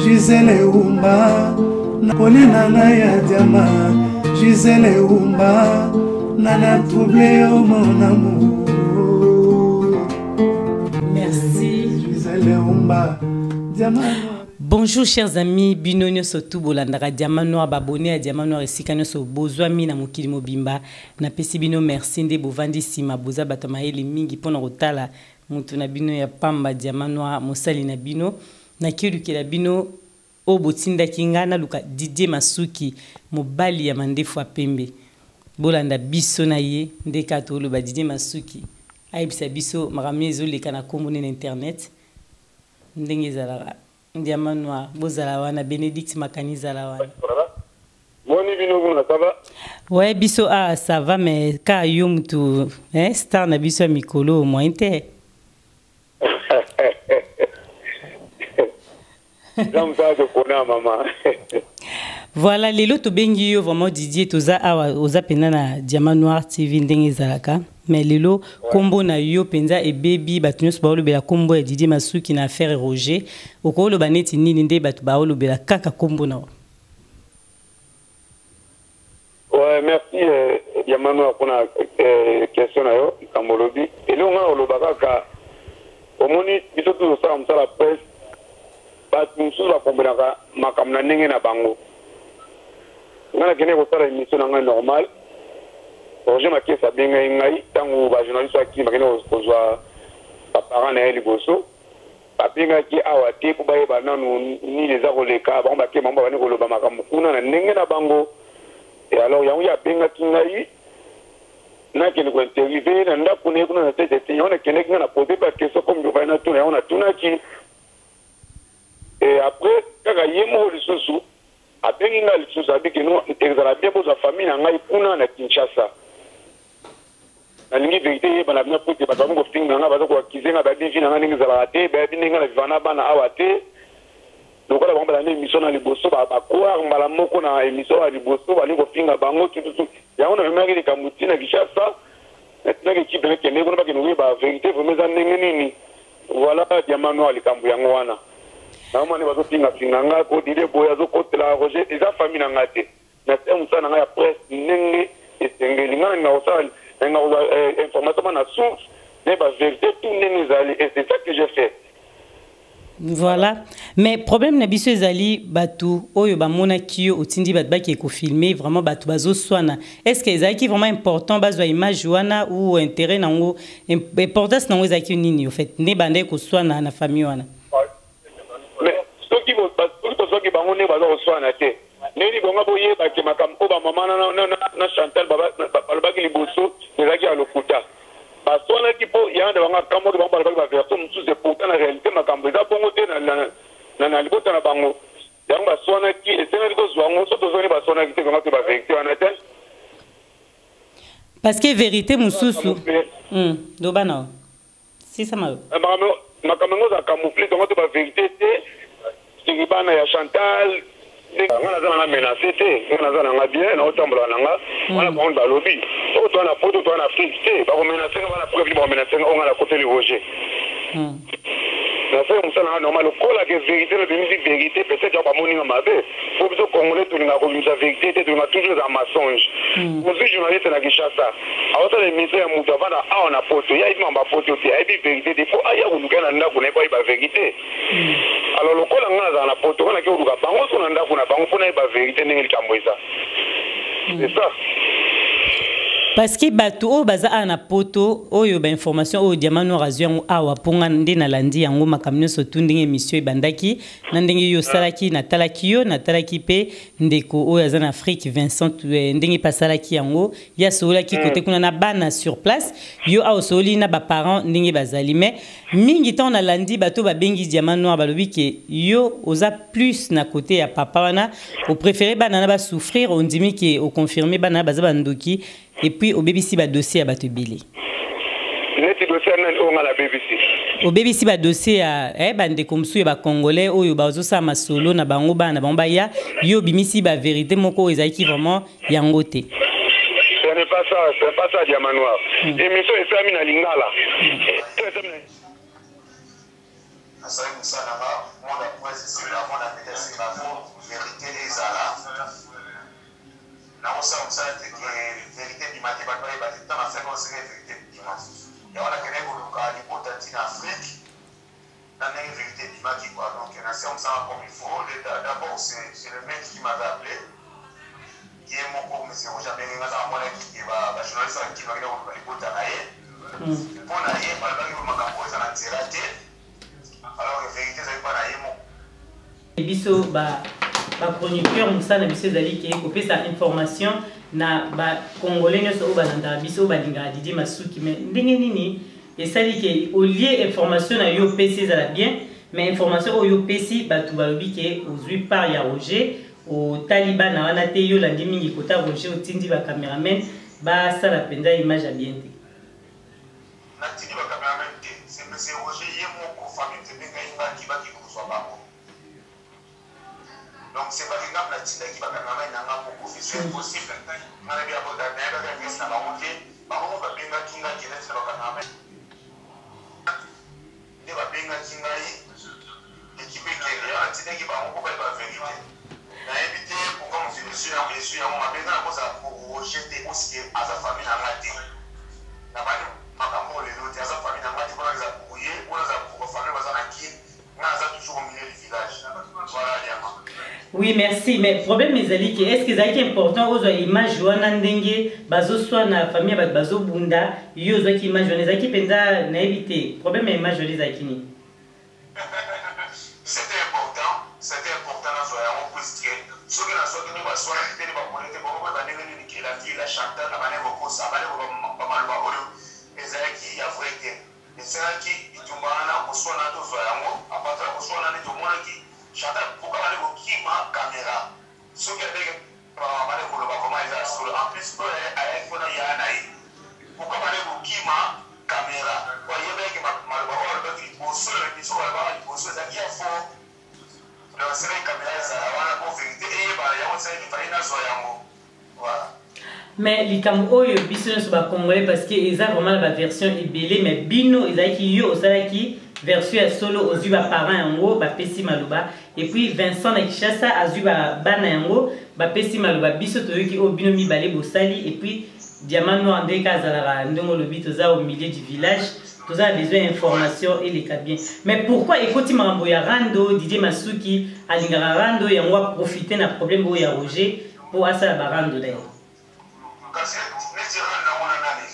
Gisele Umba Nakolina na ya diama Gisele Umba Nana trouble yo mon amour. Merci. Gisele Umba diama. Bonjour chers amis, bino nyonso tu bolandaka Diamant Noir, ba abonné ya Diamant Noir esika nyonso bozwami na mokili mobimba. Napesi bino merci nde bovandi sima, boza bato ya mayele mingi pona kotala mutu na bino ya pamba Diamant Noir, mosali na bino. Nakiolukela bino oyo botindaki nga naluka Didier Masuki, mobali ya mandefu ya pembe. Bolanda biso na ye nde kaka toloba Didier Masuki ayebisa biso makambo nini ezoleka na kombo ne na internet ndenge ezalaka. Diamant Noir bozala wana, Benedicte Makani zala wana. Boni bino kuna ça va? Ouais biso ah ça va mais ka yo mutu eh, star na biso ya mikolo moyen te. Eza mosala topona mama. Voilà lelo tobengi yo vraiment Didier, toza awa oza pena na Diamant Noir TV ndenge ezalaka mais lelo kombo na yo penza ebebi, bato nyonso baolobela kombo ya Didier Masuki na affaire Roger. Okoloba neti nini nde bato baolobela kaka kombo na yo? Ouais, merci Diamant Noir mpona question na yo. Likambo olobi eloko ngai oloba kaka, omoni biso tozosala mosala presse, bato mosusu bakombelaka makambo na ndenge na bango. Ngai nakende kosala émission na ngai normal, Roger Makesa abengai ngai ntango ba journaliste akimi bakende kozwa ba parents na ye liboso. Babengaki awa te mpo bayeba nanu nini eza koleka, bango bake bango babandi koloba makambo kuna na ndenge na bango. Et alors yango ye abengaki ngai nakende ko interviewer ye na ndako na ye kuna na CDT. Yango nakendaki ngai na poser ba question comme il fallait natuna, yango natunaki. Et après kaka ye moko lisusu abengi ngai lisusu abi ke non, ezala bien bozwa famille na ngai kuna na Kinshasa. Nalingi verite eyebana bino po ete bato bakomi kofinga nga, baza ko accuser nga, bayebi vie na nga ndenge ezalaka te, bayebi ndenge nga na vivaka na bana awa te. Lokola bango balandi emission na liboso, ba ba croire mbala moko na emission ya liboso, balingi kofinga bango tout tout tout. Yango namemaki likambo ti na Kinshasa, natinaki equipe na kende kuna bakende koyeba verite vraiment eza ndenge nini. Voilà Diamant Noir, likambo yango wana. Naomona nde bazofinga finga nga ko Didier boye azokotela Roger, eza famille na nga te. Nasala mosala na ngai ya presse ndenge esengeli. Ngai nalingaka kosala, nalingaka kozwa information moko na source, nayeba verite tout ndenge ezali et c'est ça que j'ai fait. Voilà. Mais problème na biso ezali batu oyo bamonaki yo otindi batu bakende ko filmer, vraiment batu bazoswana. Est-ce que ezalaki vraiment important bazwa image wana ou intérêt nango, importance nango ezalaki nini au fait nde bandaki koswana na famille wana? Mais soki tozwaki bango ndenge baza koswana te, ndenge bonga boyeba ke makambo oyo ba mama na Chantal balobaki liboso ezalaki ya lokuta. Baswanaki mpo yaya na bango akamwaki bango balobaki ba version mosusu, et pourtant na realite makambo eza bongo te na libota na bango. Yango baswanaki, esengaki tozwa yango. Soki tozwaki baswanaki te, vraiment toyeba verite wana te. Parce que verite mosusu, loba na yo. Sisa mayo. Makambo yango eza camoufle, tongo to ba verite te. Soki bana ya Chantal nga naza nanga menace te, nga naza nanga bien, naotambola nanga wana. Bango balobi oyo toza na poto, toza na Afrique te, bakomenace nga bana preuve, bakomenace nga oyo nga nakoteli Roger. Nasala mosala nanga normal, lokola ke vérité nabimisi vérité, peut-être yango bamoni nga mabe. Po biso Congolais tolingaka kobimisa vérité te, tolingaka toujours ezala mensonge. Ozwi journaliste na Kinshasa aosala émission ya moto avanda awa na poto, ye ayebi makambo ya poto te, ayebi vérité te, po aya koluka ye na ndako na ye po ayeba vérité. Alors lokola nga nazala na poto, nga nake koluka bango so na ndako na bango mpo nayeba vérité ndenge likambo eza. C'est ça. Parce que bato oyo baza awa na poto, oyo ba information oyo Diamant Noir azwi yango awa, mpo nga nde nalandi yango makambo nyonso tu ndenge émission ebandaki na ndenge yo osalaki, natalaki yo, natalaki mpe ndeko oyo aza na Afrique Vincent, ndenge mpe asalaki yango, ye asololaki kote kuna na bana sur place, yo awa osololi na ba parents ndenge bazali. Mais mingi ntango nalandi bato babengi Diamant Noir, balobi ke yo oza plus na kote ya papa wana, opréféré bana na basouffrir, ondimi ke oconfirme bana na baza bandoki, et puis obebisi ba dossier ya bato ebele. Neti dossier ya nani oyo nga nabebisi? Obebisi ba dossier ya bandeko mosusu ya ba Congolais oyo bazosala masolo na bango, bana na bango baya, yo obimisi ba vérité moko oyo ezalaki vraiment yango te. Ce n'est pas ça, ce n'est pas ça Diamant Noir. Émission esalami na lingala. Nasali mosala na nga, monde ya presse esila. mwana mbete esenga fo verité ezala. Nakosala mosala te ke verité ebima te, bato bayeba te. Ntango nasalaki osenge verité ebima, yango nakendaki koluka libota ntina Afrique na ndenge vérité ebimaki quoi. Donc nasala mosala comme il faut. D'abord, c'est le mec qui m'avait appelé, ye moko monsieur Roger abengi nga. Aza amonaki ke bajournaliste bakimi, bakenda koluka libota na ye. Mpo na ye balobaki makambo oyo eza na nzela te, alors vérité ezali mpa na ye moko. Biso bachroniqueur, mosala na biso ezali ke kopesa information na bacongolais nyonso oyo balandaka biso, oyo balingaka Didier Masuki. Mais ndenge nini esali ke olie information na yo opesi ezala bien, mais information oyo opesi, bato balobi ke ozwi part ya Roger, otali bana wana te, yo olandi mingi kota Roger, otindi bacameraman basala mpenza image ya bien te? Natindi bacameraman te, c'est monsieur Roger ye moko. Famille tebengai ngaki baki kozwa bango. Donc c'est pas que ngambo natindaki bacameraman na nga moko, c'est impossible. Nga nayebi nayebaki adresse na bango te. Bango moko babengaki nga ke natinda bacameraman. Nde babengaki ngai, équipe ekende wana, natindaki bango mpo bayeba vérité. Nayebi te pourquoi mokili esui yango mabe. Nga nakozala pour Roger te, puisque aza famille na nga te. Nabandi makambo oyo lelo te. Aza famille na nga te mpona eza pour ye, mpona aza pour famille baza na Kine. Nga aza toujours au milieu du village. Voilà, Diama. Oui, merci. Mais problème ezali ke est ce que ezalaki important ozwa image wana ndenge bazoswana, famille ya bato bazobunda, yo ozwaki image wana? Ezalaki mpenza, nayebi te, problème ya image wana ezalaki nini? C'était important, c'était important nazwa yango, puisque soki nazwaki nde baswanaki te, nde bakone te, bango koyeba ndenge nini ke la fille la Chantal na bane kokosa, bane bamaloba oyo ezalaki ya vrai te. Esalaki bitumba wana, koswana, tozwa yango. À partir ya koswana nde tomonaki Chantal pourquoi bale kokima caméra. Soki abeke bale koloba vraiment eza ya solo, en plus oyo ayaki mpona yaya na ye, pourquoi bale kokima caméra? Oyebaki maloba oyo alobaki liboso ya émission, balobaka liboso ezalaki ya faux. Donc esalaki caméra ezala wana po vérité eyebana. Yango esalaki fallait nazwa yango, voilà. Mais likambo oyo biso nyonso bacongolais, parce que eza vraiment na baversion ebele, mais bino ezalaki yo osalaki version ya solo, ozwi baparent yango bapesi maloba, et puis Vincent na Kinshasa azwi bana yango bapesi maloba. Biso toyoki oyo bino mibale bosali, et puis Diamant Noir ndenge azalaka, ndenge olobi, toza au milieu du village, toza na besoin ya information eleka bien. Mais pourquoi ekoti makambo ya rando? Didier Masuki alingaka rando, yango aprofite na problème oyo ya Roger mpo asala barando na ye. Kasi neti rando yango na nani?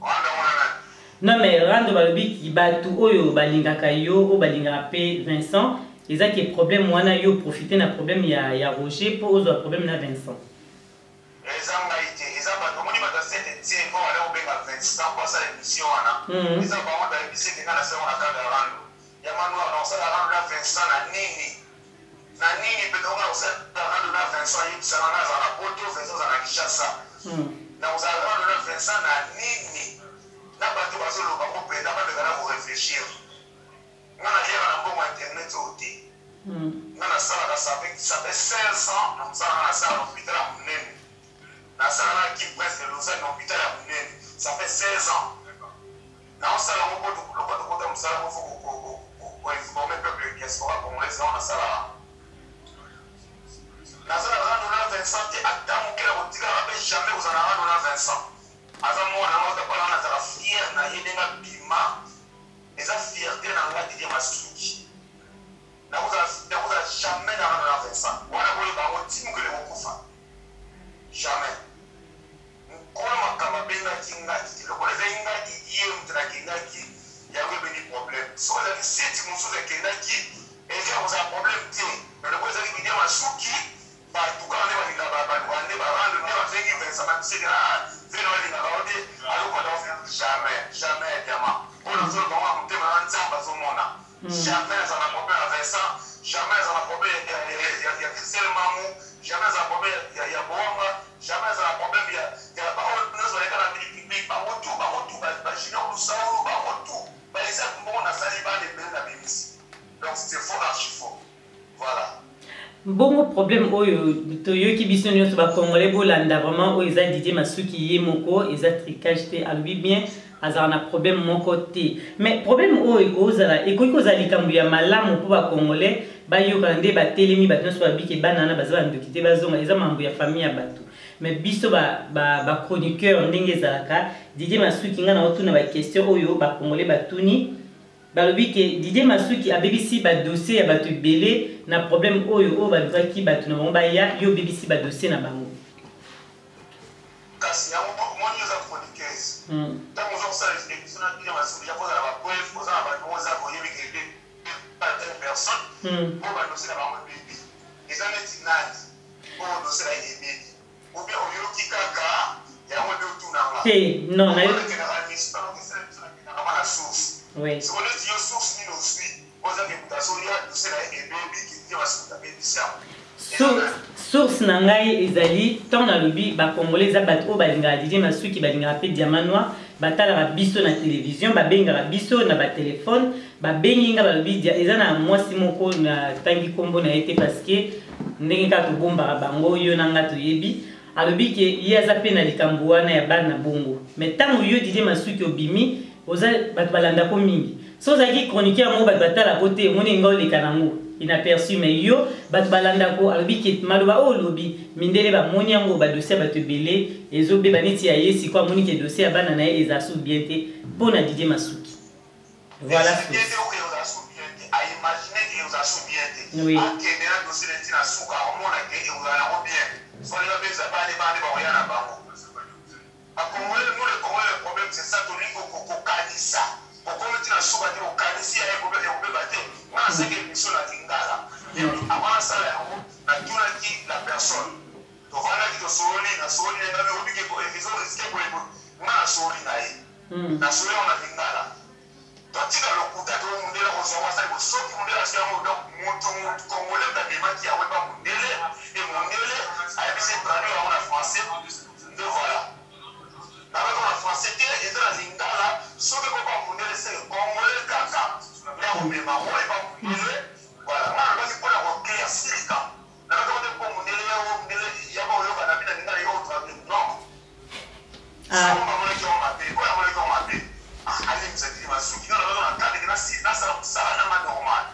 Rando yango na nani? Non, mais rando, balobi bato oyo balingaka yo, oyo balingaka mpe Vincent, eza ke problème wana yo profite na problème ya Roger mpo ozwa problème na Vincent. Eza ngai te, eza bato. Omoni bato ya Saint Etienne oyo bale kobenga Vincent mpo asala émission wana, eza bango bayebisi ete ngai nasala na cadre ya rando ya Manoir. Na kosala rando na Vincent na nini, na nini mpenza? Onga kosala rando na Vincent, ayebisaka nga azala na Poto, Vincent azala na Kinshasa. Na kozala rando na Vincent na nini? Na bato bazoloba ngo mpenza bameka na koréfléchir. Nga naliaka na mbongo ya internet oyo te. Nga nasalaka, ça fait 16 ans na mosala nga. Nasala na hôpital ya monene, nasala na équipe Prince de Lausanne na hôpital ya monene. Ça fait 16 ans naosala yango. Po lokwa tokota mosala ngo, faut koinformer peuple diaspora congolaise. Yango nasalaka. Naza na rando na Vincent te ata moke. Na kotikalaka mpe jamais kozala na rando na Vincent. Aza mwana nga, otapala nga, nazalaka fier na ye ndenge abima. Eza fierté na nga Didier Masuki. Nakozala jamais na rando na Vincent wana. Koyeba yango ti mokili ekokufa, jamais. Nkolo makambo abengaki nga Didier, lokola ezali nga Didier moto nakendaki, yango ebendi problème. Soki ezalaki seti mosusu ekendaki, eza kozala problème te. Mais lokola ezalaki Didier Masuki, bato kaka nde balingaka, baluka nde barando, nde babengi Vincent, babiseke vene balingaka o te. Alokota, jamais, jamais. Diamant mpo nazoloba ngo na motema na Nzambe azomona. Jamais aza na problème ya Vincent, jamais aza na problème ya Christelle Mamu, jamais aza na problème ya Boanga, jamais aza na problème ya baoyo nyonso baleka na vie publique. Bango tu, bango tu, bajunior Lusaulu, bango tu baisaac mbongo nasali bana ebele na bimisi. Donc c'est faux, archi faux, voilà. Bongo problème oyo toyoki biso nyonso bacongolais, bolanda vraiment oyo eza Didier Masuki ye moko, eza tricage te. Alobi bien. azalaka na problème moko te. Mais problème oyo ekozala, ekoki kozala likambo ya malamu mpo bacongolais bayokana nde batelemi, bato nyonso babiki bana wana baza bandoki te, bazonga. Eza mambo ya famille ya bato. Mais biso bachroniqueur ba ndenge ezalaka, Didier Masuki, ngai naotuna baquestion oyo bacongolais batuni. Balobi ke Didier Masuki abebisi badossier ya bato ebele na problème oyo oyo balukaki bato na bango baya, yo obebisi badossier na bango. Kasi yango omoni, oza chroniqueuse, ntango oza kosala émission na Didier Masuki, ya kozala bapreuve, oza na bato oza koyebi ke telle personne oyo badossier na bango ebebi, eza neti nani oyo dossier na ye ebebi, ou bien oyoki kaka yango nde otunanga? Te, non, na yo nakendaka na source. Siko neti yo, source nini ozwi oza kekuta so ya dossier na ye ebebi, ke Didier Masuki abebisi yango? Source na ngai ezali ntango nalobi bacongolais eza bato oyo balingaka Didier Masuki, balingaka mpe Diamant Noir, batalaka biso na télévision, babengaka biso na batelefone, babengi nga, balobi eza na mwasi moko, natangi nkombo na ye te parce que ndenge kaka tobombaka bango, yo na nga toyebi. Alobi ke ye aza mpe na likambo wana ya bana bongo. Mais ntango yo Didier Masuki obimi, oza bato balandako mingi. So ozalaki chroniqueur moko bato batalako te, omoni nga oleka nango inaperçu, mais yo bato balandako. Alobi ke maloba oyo olobi, mindele bamoni yango, badossier ya bato ebele ezobeba neti ya ye. Sikoyo amoni ke dossier ya bana na ye eza su bien te mpo na Didier Masuki. Voilà. Bien te, oyo ozala su bien te, aimagine ke ozala su bien te. Akende na dossier neti na suka, omona ke ekozala yango bien. Soki beza bane bane bakoya na bango bacongolais. Nous les Congolais, le problème c'est ça, tolingi kokanisa okomi ti na suka te, okanisi ya ekobeba te. Nga nasaki émission na lingala, avant nasala yango natunaki la personne, tovandaki, tosololi, nasololi na ngai, oyebi ke ezo risque boye. Nga nasololi na ye, nasoli yango na lingala. Totika lokuta to mundele kozwa ngo asali bo. Soki mundele azwi yango, donc mutu mutu congolais moto amemaki yango epa mundele, e mundele ayebisi traduire yango na français nde. Voilà, nabaki na français te, eza na lingala. Soki ekopa mundele, seke congolais kaka nde akomema yango epa mundele. Voilà, nga nalobaki mpona koéclaircir likambo, nalobaki ngo te mpo mundele yango, mundele yaka oyoka na bina lingala, yo otraduire, non. Amonaki yango mabe, oyo amonaki yango mabe alimbisa Didi Masuki. Nga nalobaki na cadre ke nasala mosala nanga normal,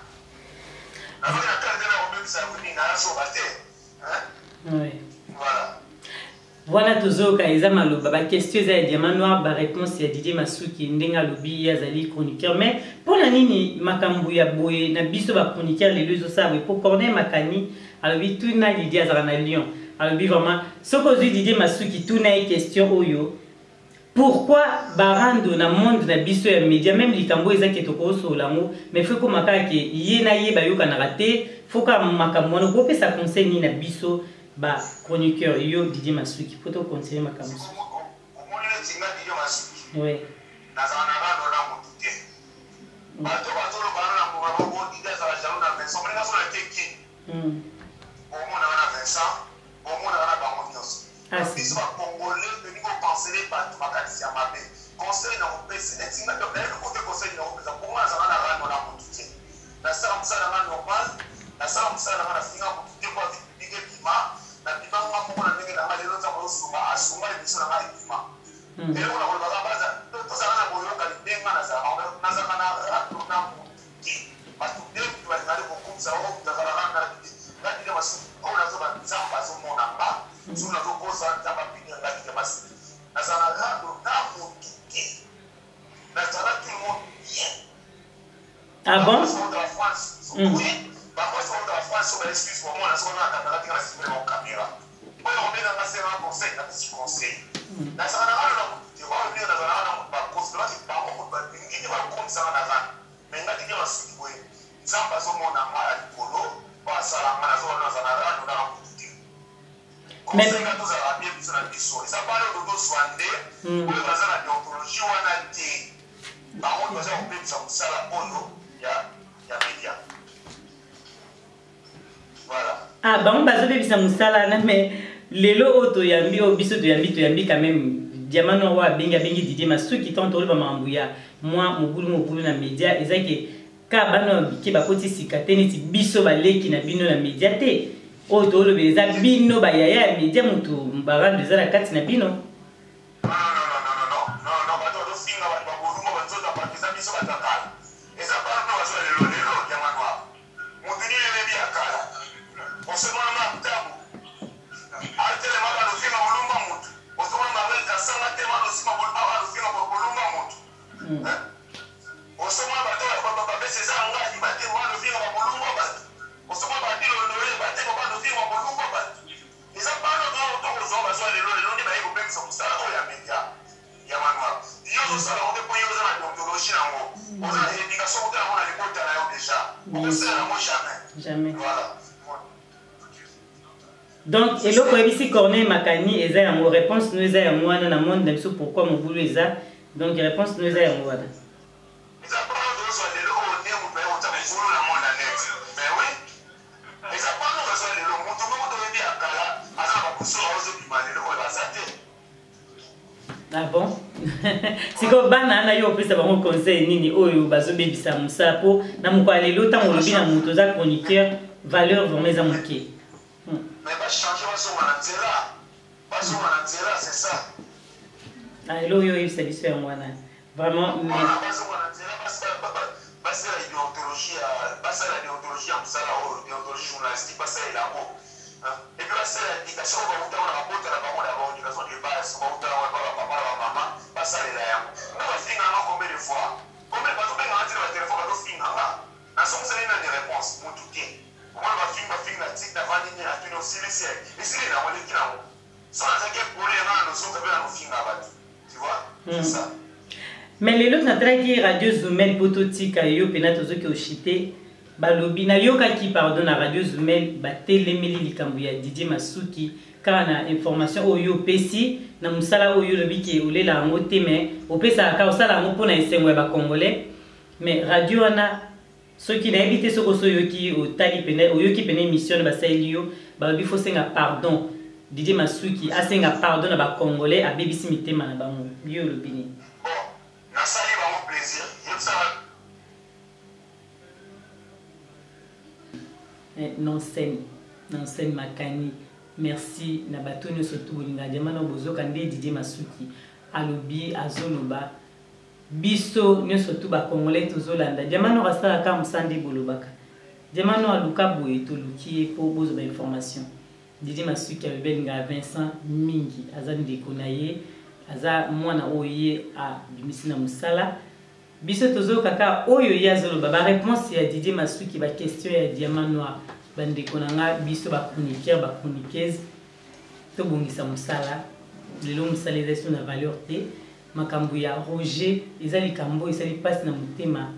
nalobaki na cadre te na kobebisa nini, nayazoba te. Voilà. Wana tozoyoka eza maloba, baquestion eza ya Diamant Noir, baréponse ya Didier Masuki. Ndenge alobi, ye azali chroniqueur, mais mpo na nini makambo ya boye na biso bachroniqueur lelo ezosala boye? Mpo Corneille Makani alobi tuna Didier, azalaka na Lyon, alobi vraiment soki ozwi Didier Masuki, tuna ye question oyo: pourquoi barando na monde na biso ya média, même likambo oyo eza ke tokosolola yango, mais faut ekóma kaka ke ye na ye bayokanaka te, faut kaka makambo wana? Okopesa conseil nini na biso bachroniqueur, yo Didier Masuki, mpo tocontinue makambo mosusu? Omoni neti nga Didier Masuki, Oui. nazala na rando na motu te. Bato bazoloba wana na mbonga bango, Didier azala jaloux na Vincent. Omoni nga so na te Kin, omonaka na Vincent, omonaka na bango nyonso. Biso bacongolais tolingi kopensele bato makanisi ya mabe. Conseil na kopesa neti nga, donc nayebi kote conseil na kopesa mponga, nazala na rando na motu te. Nasala mosala nanga normal, nasala mosala nanga, nafinga motu te. Po avi publique ebima, nabima nga moko na ndenge nanga. Lelo Nzambe azosunga, asunga, émission nanga ebima. Eloko na kolobaka, baza tozala na boyokani. Ndenge nga nazalaka na rando na motu te. Bato nde mutu balingaki kokumisa oyo moto azalaka nga te. Nga Didier Masuki oyo nazoba, Nzambe azomona nga. Soki nazokosa, Nzambe apinir nga. Didier Masuki, nazala na rando na motu te, nazala tout le monde bien. Ah bon? De la France, oui, bamwasi oyo de la France oyo baexcuse komona soki na caméra tika na nsima ya caméra oyo kobenganga senga conseil, napesi conseil. Nazala na rando na motu te. Oyo ndenge nazalaka na motu, bakosi lobaki bango motu balingi nde bakomisanga na rando. Mais nga Didier Masuki boye, Nzambe azomona nga ya likolo oyo asala nga, nazoba naza na rando na motu te. Conseil nga, tozalaka bien biso na biso. Eza bana oyo tozozwa nde oyo baza na déontologie wana te, bango baza kobebisa mosala oyo ya média. Voilà. Ah, bango bazobebisa mosala wana. Mais lelo oyo toyambi, oyo biso toyambi, toyambi quand même Diamant Noir oyo abengi Didier Masuki. Ntango toloba makambo ya mwa mobulu mobulu na média, eza ke ka bana bike bakoti sika te neti biso baleki na bino na média te. Oyo tolobela eza bino bayaya ya média, motu barando eza na kati na bino. Non, non, non, non, non, non, non, non, bato bazofinga. déontologie nango, oza na éducation outa yango na libota na yo déjà, okosala yango jamais. Jamais. Voilà. Donc eloko oyebisi Corneille Makani eza yango, réponse no eza yango wana na monde na biso. Pourquoi mobulu eza? Donc réponse no eza yango wana. Eza mpona tozwa lelo oyo nde moto aye kotya mobulu na monde ya net. Mais oui, eza mpona tozwa lelo moto moko toyebi ya kala aza na bakusu azobima lelo oyo baza te. Ah bon, sikoyo bana na yo opesa bango conseil nini oyo bazobebisa mosala? Mpo na mokolo ya lelo, ntango olobi na moto oza chroniqueur, valeur vraiment eza moke. Mais bachange, bazonga na nzela, bazonga na nzela, c'est ça. Ah, eloko oyo oyebisa biso yango wana vraiment. Mais wana bazonga na nzela, basala idéontologie, basala déontologie ya mosala oyo, déontologie journalistique, basalela yango et puis basala éducation oyo bauta wana, babota na bango na baéducation de base bauta na wana, bapapa na bamama basalela yango. Nga bafinganga combien de fois, combien bazobenganga ntina batelefone, bazofinganga, nazongiseli nani réponse? Motu te. Omona bafingi, bafingi na tik, navandi nde natuni, osilisi, esili nango, eleki nango. So nazalaki epole yanga na nozoka mpe na nofinga bato, tu vois, c'est ça. Mais lelo natalaki radio Zumel, mpo totika yo mpena tozoki oshite. Balobi, nayokaki, pardon, na radio Zumel batelemeli likambo ya Didier Masuki kaka na information oyo yo opesi na mosala oyo olobi ke olela yango te, mais opesaka kaka, osala yango mpona esengo ya bacongolais. Mais radio wana, soki nayebi te soki oso oyoki, otali pene, oyoki pene émission na basaleli yo, balobi fo senga pardon, Didier Masuki asenga pardon na bacongolais, abebisi mitema na bango. Yo olobi nini? Bon, nasali bango plaisir, yebisaka. Nansen, Nansen Makani, merci na bato nyonso tu bolingaka diama na bozoka nde Didier Masuki alobi, azoloba. Biso nyonso tu bacongolais tozolanda diama nor, asalaka mosala nde bolobaka diama nor aluka boye, toluki ye mpo bozwa bainformation. Didier Masuki alobi alingaka Vincent mingi, aza ndeko na ye, aza mwana oyo ye abimisi na mosala. Biso tozoyoka kaka oyo ye azoloba, baréponse ya Didier Masuki, baquestion ya Diamant Noir. Bandeko na nga, biso bachroniqueur, bachroniqueuse, tobongisa mosala. Lelo mosala eza so na valeur te. Makambo ya Roger eza likambo oyo esali mpasi na motema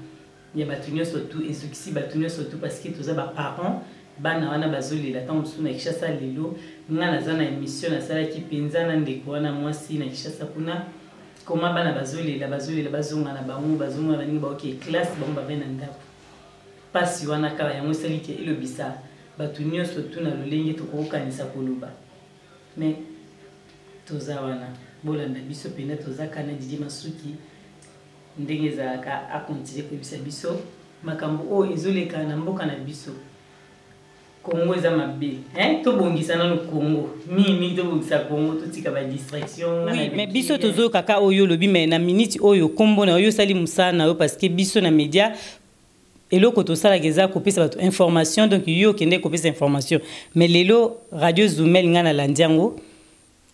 ya bato nyonso tu, ezokisi bato nyonso tu, parce que toza baparent, bana wana bazolela. Ntango mosusu na Kinshasa lelo, nga naza na émission nasalaki mpenza na ndeko wana mwasi na Kinshasa kuna, koma bana bazolela, bazolela, bazonga na bango, bazonga baningi, baoke classe, bango bavai na ndako. Mpasi wana kaka yango esali ke elobisa bato nyonso tu na lolenge tokokokanisa koloba. Mais toza wana, bolanda biso mpenza, toza kana Didier Masuki ndenge ezalaka, akontinue koyebisa biso makambo oyo ezoleka na mboka na biso. Congo eza mabe, hein? Tobongisa nano Congo mingi, tobongisa Congo, totika badistraction. Oui, mais biso tozoyoka kaka oyo olobi, mais na minute oyo nkombo na yo, osali mosala na yo, parce que biso na média eloko tosalaka eza kopesa bato information. Donc yo okende kopesa information, mais lelo radio Zumel, ngai nalandi yango,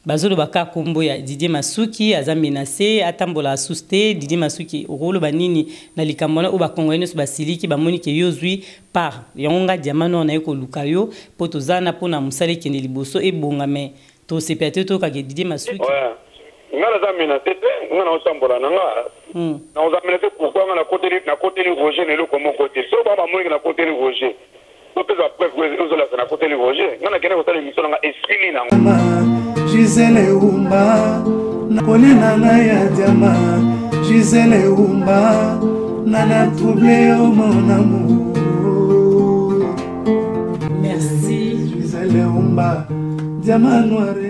bazoloba kaka nkombo ya Didier Masuki, aza menacé, atambola asusu te. Didier Masuki, okoloba nini na likambo wana oyo bakongolais nyonso basiliki, bamoni ke yo ozwi part yango? Nga Diamant Noir naye koluka yo mpo toza na mpona mosala ekende liboso, ebonga, mais tosepela te toyokaka Didier Masuki. Ouais. Nga naza menacé te, nga naotambola na nga. Naoza menacé pourquoi? Nga nakoteli Roger na eloko moko te. So ba bamoniki nakoteli Roger, topesa preuve ozolakisa nakoteli Roger. Nga nakende kosala émission na nga, esili nango. Gisele Umba, kolina ngai ya diama, Gisele Umba, nana trouble yo mon amour. Merci. Gisele Umba, diamant noir.